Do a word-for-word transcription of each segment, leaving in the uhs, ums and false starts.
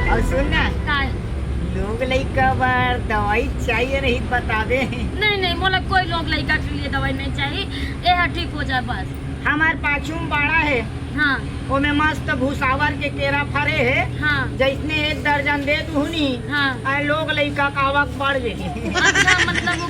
अउ सुन ना, काय? लोग लइका बर दवाई चाहिए रही त बताबे। नहीं, नहीं, मोला कोई लोग लइका के लिए दवाई नहीं चाहिए, ये ठीक हो जाए बस। हमार पाछू में बाड़ा हे, हाँ। ओमे मस्त भुसावर के केरा फरे हे, हाँ। जइसने एक दर्जन दे दुहनी, हाँ। अउ लोग लइका के आवक बढ़ जाही। अच्छा, मतलब वो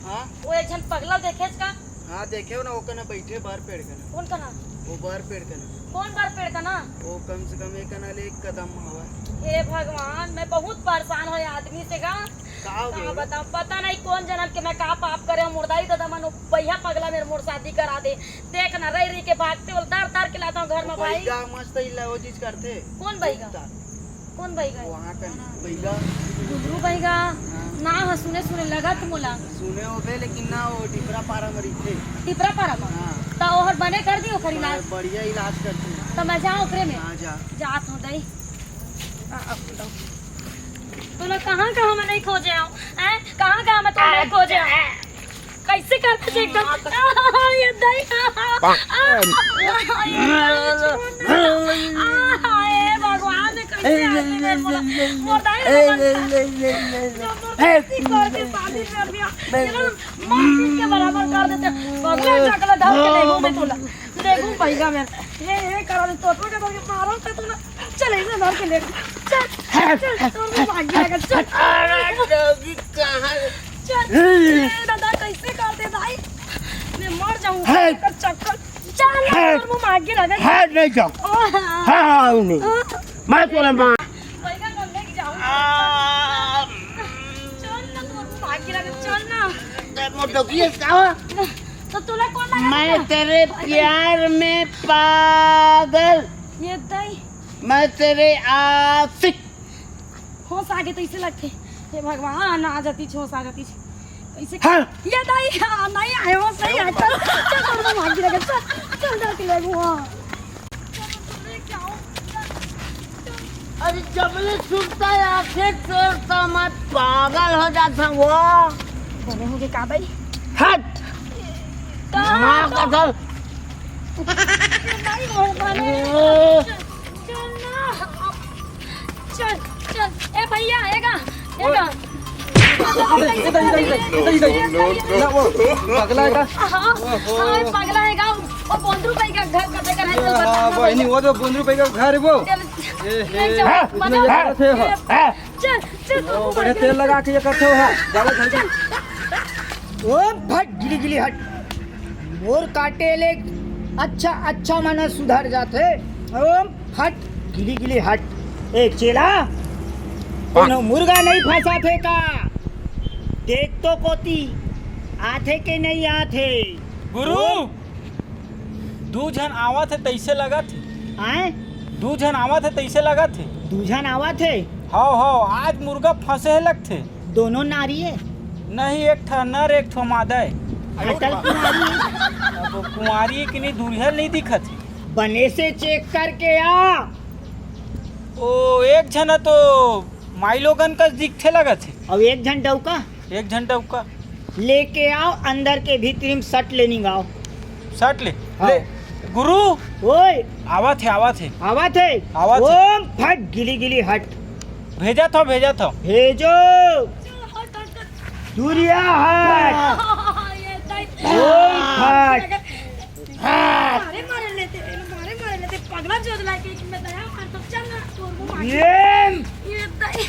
हाँ? वो एक झन पगला देखेच का? हाँ, देखे हो ना, वो कना बैठे बर पेड़ कना। कौन कना? वो बर पेड़ कना। कौन बर पेड़ कना? वो कम से कम एक कना ले एक कदम हवा। हे भगवान, मैं बहुत परेशान हो आदमी से गा। का हो का गया? बताओ, पता नहीं कौन जन्म के मैं का पाप करे हूँ। मुर्दाई दादा मन, वो भैया पगला मेरे मोर शादी करा दे। देख ना, रही रही के भागते हो, दर दर के लाता हूँ घर में भाई। बैगा मस्त ही ला, वो चीज करते। कौन बैगा? कुत्ता। कौन बैगा? वहाँ का बैगा। गुदरू बैगा। हाँ। ना हो, सुने सुने लगत मोला। सुने होबे, लेकिन ना, वो टिपरा पारा में रहिथे। टिपरा पारा में? हाँ। त ओहर बने कर दी ओकर इलाज? बढ़िया इलाज करते हैं। त मैं जाऊँ ओकरे में? हाँ, जा। जात हूँ दई। आ, आ, लो। तू लोग कहाँ कहाँ में नहीं खोजे हो? हैं? कहाँ कहाँ में तुम नहीं खोजे हो? कैसे करते थे एकदम? आ, ये दही। आ, आ, ये दही, छोड़ ना। आ, हे भगवान, कैसे आदमी ने बोला? मोर दही ने बनता। जो मोर गलती करके शादी कर दिया। ये लोग मार पीट के बराबर कर देते। बगला चकला धर के ले घूमे तोला। देखो भैया मैं, ये, ये करा दे, तोतवा के धर के मारो तो तू ना। चल, इसे धर के ले। चल, चल, तोर मुंह भाग जाएगा, चल। अरे, डॉगी कहाँ? चल, ए दादा, कैसे कर दे भाई? मैं मर जाऊँ, है। चक्कर, चक्कर। चल, है। तोर मुंह भाग लगा। है, नहीं जाओ। ओ, हाँ। हाँ, हाँ, नहीं। हाँ। मैं तोरे माँ। बैगन हम लेके जाऊँ। आ, चल ना, तोर मुंह भाग लगा, चल ना। ते मोर डॉगी है, क्या? तो तोला कौन लगा मैं था? तेरे प्यार में पागल। ये दई। मैं तेरे आशिक। होश आगे तो इसे लगते। हे भगवान, आ जाती, होश आ जाती। कैसे? हाँ। ये दई, हाँ, नहीं आए, होश नहीं आए। चल, चल, चल, चल, चल, चल, चल, चल, चल, चल। अरे जबले सुनता है आंखें तोड़ता, मैं पागल हो जाता वो। बने होगे का भाई? हट। का? माँ कसम। नहीं हो पाने। ओ। चल ना। चल, चल। ए भैया, एगा, एगा। इधर, इधर, इधर, इधर, इधर, इधर। ना, वो पगला है का? हाँ, हाँ, पगला है का? वो बोंदरू भाई का घर कते का है, तो बता हाँ, ना। बहनी, वो तो बोंदरू भाई का घर है वो। चल, ए, ले ए, जाओ, हाँ, बना। इतने जगह थे, हाँ। चल, चल, ओ, तू बड़े तेल लगा के ये करते हो, हाँ। ज्यादा जल्दी। ओ, भट, गिली, गिली, हट। मोर काटे ले अच्छा, अच्छा मन सुधर जाथे। ओम फट, गिली गिली हट। ए चेला, कोनो मुर्गा नहीं फंसा थे का? देख तो कोती, आथे के नहीं आथे? गुरु, ओम दू झन आवत हे तइसे लगत हे। आए? दू झन आवत हे तइसे लगत हे। दू झन आवत हे? हव, हव, आज मुर्गा फंसे हे लगथे। दोनों नारी हे? नहीं, एक ठा नर, एक ठो मादा हे। अटल कुमारी हे? अब कुमारी हे कि नहीं, दूरिहा नहीं दिखत हे। बने से चेक करके आ। ओ, एक झन तो माईलोगन कस दिखथे लगत हे। अउ एक झन डउका? एक झन डउका। लेके आओ, अंदर के भीतरी में सट ले निंगाओ। सट ले। हाँ। ले, गुरु। ओए। आवत हे, आवत हे। आवत हे। आवत हे। ओम फट, गिली गिली हट। भेजत हव, भेजत हव। भेजो। दूरिया हट। ये दाई। ओम फट। मारे, मारे लेते, मारे, मारे लेते, पगला जोदला के, कि मैं दया मार तो चल ना, तोर मुंह मार। ये। ये दाई,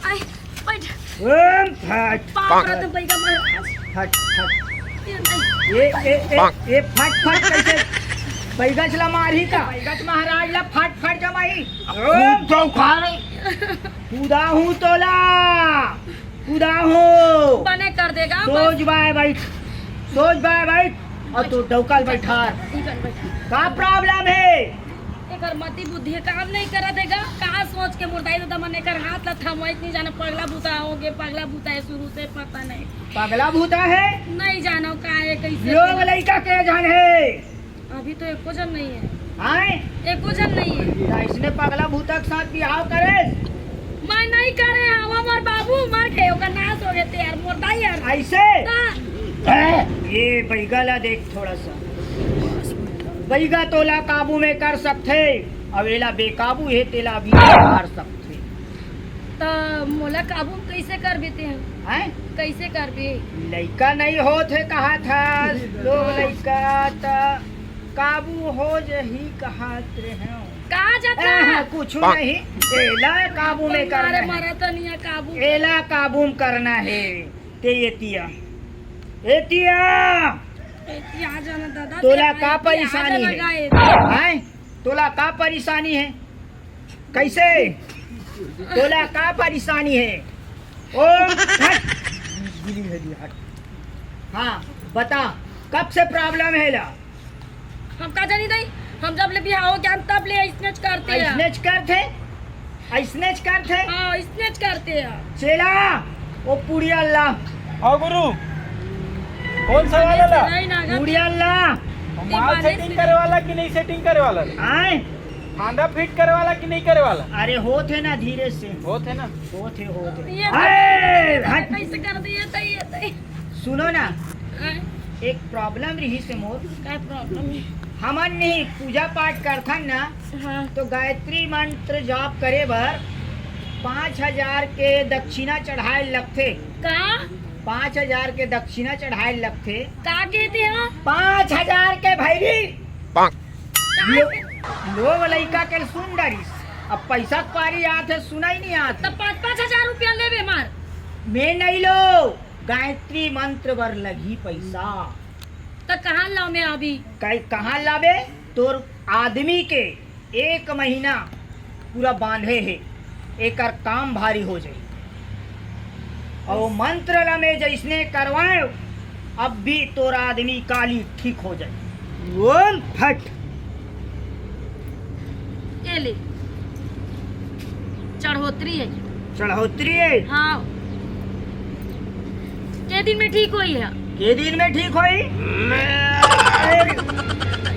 आई, बैठ। ओम फट। पाप करत बैगा महाराज। फट, फट। ये दाई। ये, ये, ये, ये फट, फट कैसे? बैगच ला मारही का? बैगच महाराज ला फट, फट जमाही। ओम। कूदा हूँ तोला। कूदा हूँ। बने कर देगा, सोच बस। बाय बैठ। सोच बाय भाई, अउ तू डौका ल बइठार। ई बन बैठा। का problem हे? एकर मति बुद्धि ह काम नइ करत हे गा। का सोच के मुर्दाई ददा मन एकर हाथ ला थमवइस नइ जानव, पगला भूता होगे, पगला भूता हे शुरू से पता नइ। पगला भूता हे? नइ जानव का हे, कइसे लोग केला। लइका के झन हे? अभी तो एको झन नइ हे। आय? एको झन नइ हे। त अइसने पगला भूता के साथ बिहाव करेस? मैं नइ करे हंव, हमर बाबू मर गे, ओकर नाश होगे ते यार, मुर्दाई यार। अइसे? त ए, ए, बइगा ला देख थोड़ा सा। बइगा तोला काबू में कर सकथे, अउ एला बेकाबू हे, तेला भी हार सकथे। त मोला काबू कइसे करबे तें? हैं? कइसे करबे? लइका नइ होत हे कहत हस, लोग लइका त काबू हो जही कहत रहेंव। कहाँ जात हस? कुछु नहीं, एला काबू में करना हे। मरा त नइ हे काबू। एला काबू में करना हे। ते एतिया, एतिया। एतिया आ जाना दादा, तोला का परेशानी हे? हैं? तोला का परेशानी हे? कइसे? तोला का परेशानी हे? ओम हट। हाँ, बता, कब से problem हे ला? हम का जानी दाई, हम जब ले बिहाव होगे तब ले अइसनेच करथे। अइसनेच करथे? अइसनेच करथे? हाँ, अइसनेच करथे। चेला, ओ पुड़िया ला। हाँ गुरु, कौन सा वाला ला? पुड़िया ला। माल setting करे वाला कि नहीं setting करे वाला? आय? फांदा fit करे वाला कि नहीं करे वाला? अरे होत हे ना, धीरे से। होत हे ना? होत हे, होत हे। ये अरे, हट। कइसे कर दिए, तइसे, तइसे। सुनो ना, हाँ। एक problem रहिस हे मोर। का problem हे? हमन नहीं पूजा पाठ करथन ना, हाँ। तो गायत्री मंत्र जाप करे बर पाँच हजार के दक्षिणा चढ़ाए लगथे। का? पाँच हजार के दक्षिणा चढ़ाए लगथे। का कहिथे हो? पाँच हजार के भैरी। लो-, लोग लइका के सुन डरिस। अब पइसा के पारी आत हे, सुनई नइ आत हे। त पाँच पाँच हजार रुपया लेबे मार। मैं नइ लों, गायत्री मंत्र बर लगही पइसा। त कहाँ लाओं मैं अभी? कई, कहाँ लाबे? तोर आदमी के एक महीना पूरा बांधे हे, एकर काम भारी हो जाही। अउ मंत्र ला मैं जइसने करवाएंव, अब भी तोर आदमी काली ठीक हो जाही। ओम फट। ये ले, चढ़ोतरी हे। चढ़ोतरी हे? हाँ। के दिन में ठीक होही हे? के दिन में ठीक होही?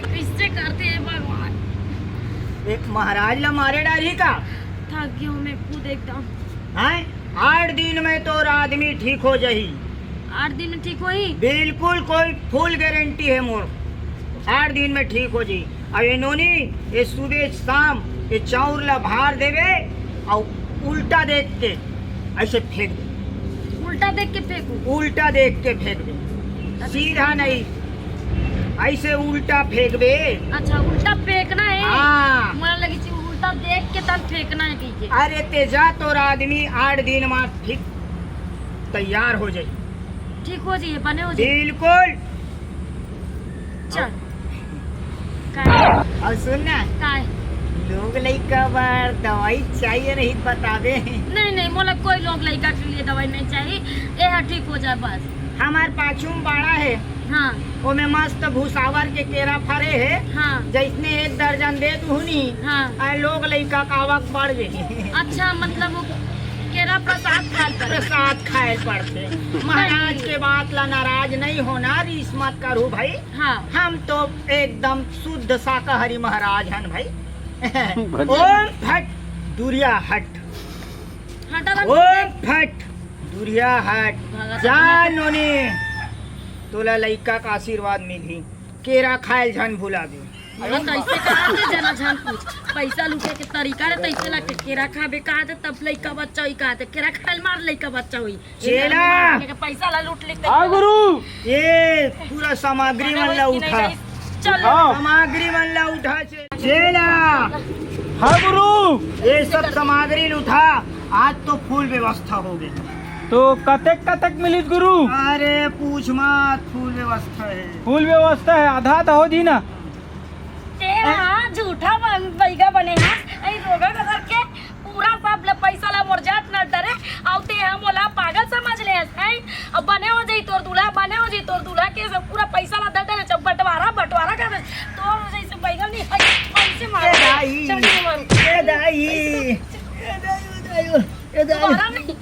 कइसे करथे हे भगवान? एक महाराज ला मारे डारही का? थक गेंव मैं खुद एकदम। हैं? आठ दिन में तोर आदमी ठीक हो जाही। आठ दिन में ठीक होही? बिल्कुल, कोई full guarantee हे मोर, आठ दिन में ठीक हो जाही। अब ये नोनी, ये सुबह शाम ये चाउर ला भार देबे अउ उल्टा देख के अइसे फेंक दे। उल्टा देख के फेंकू? उल्टा देख के फेंक दे, सीधा नहीं, अइसे उल्टा फेंकबे। अच्छा, उल्टा फेंकना हे? हाँ। मोला लगिस उल्टा देख के तब फेंकना हे कहिके। अरे ते जा, तोर आदमी आठ दिन में ठीक तैयार हो जाही। ठीक हो जाही, बने हो जाही। बिल्कुल। चल। काय? अउ सुन ना। काय? लोग लइका बर दवाई चाहिए रही त बताबे। नहीं, नहीं, मोला कोई लोग लइका के लिए दवाई नहीं चाहिए, ये ह ठीक हो जाए बस। हमर पाछू में बाड़ा हे, हाँ। ओमे मस्त भुसावर के केरा फरे हे, हाँ। जइसने एक दर्जन दे दुहू नी, हाँ। अउ लोग लइका के आवक बढ़ जाही। अच्छा, मतलब वो केरा प्रसाद खाए ल पड़थे। प्रसाद खाए ल पड़थे। महाराज के बात ला नाराज नहीं होना, रीस मत करहू भाई। हाँ। हम तो एकदम शुद्ध शाकाहारी महाराज हन भाई। भले। ओम फट, दुरिहा हट। हटा ना। ओम फट, दुरिहा हट। भगत जा हट। नोनी, तोला लइका के आशीर्वाद मिलही। केरा खाए ल झन भुलाबे। अरे कइसे कहाथे, जना झन पूछ। पइसा लूटे के तरीका रे, तइसे लगथे। केरा खाबे कहाथे, तब लइका बच्चा होही कहाथे। केरा खाए ल मार लइका बच्चा होही। चेला। लेके पैसा ला लूट लेते। हाँ गुरु। ये पूरा सामग्री मन ला उठा। चलो। हाँ। सामग्री मन ला उठा चे-, चेला। हाँ गुरु। ये सब सामग्री ला उठा, आज तो full व्यवस्था हो गई। तो कतेक कतेक मिलिस गुरु? अरे पूछ मत, full व्यवस्था है। Full व्यवस्था है, आधा तो हो जी ना। तेरा झूठा बन-, बैगा बने हा, ऐ रोगा कदर के पूरा सब ले पैसा ला मोर जात न डरे, अउ ते ह मोला पागल समझ ले हस, हैं? अब बने हो जाई तोर दूल्हा, बने हो जाई तोर दूल्हा के सब पूरा पैसा ला दे डरे, जब बंटवारा, बंटवारा कर दे, तोर जैसे बैगन नहीं, ऐसे मारो, ए दाई, चटनी मारो। ए दाई, ए दाई, ए दाई, ए दाई। दोबारा नहीं,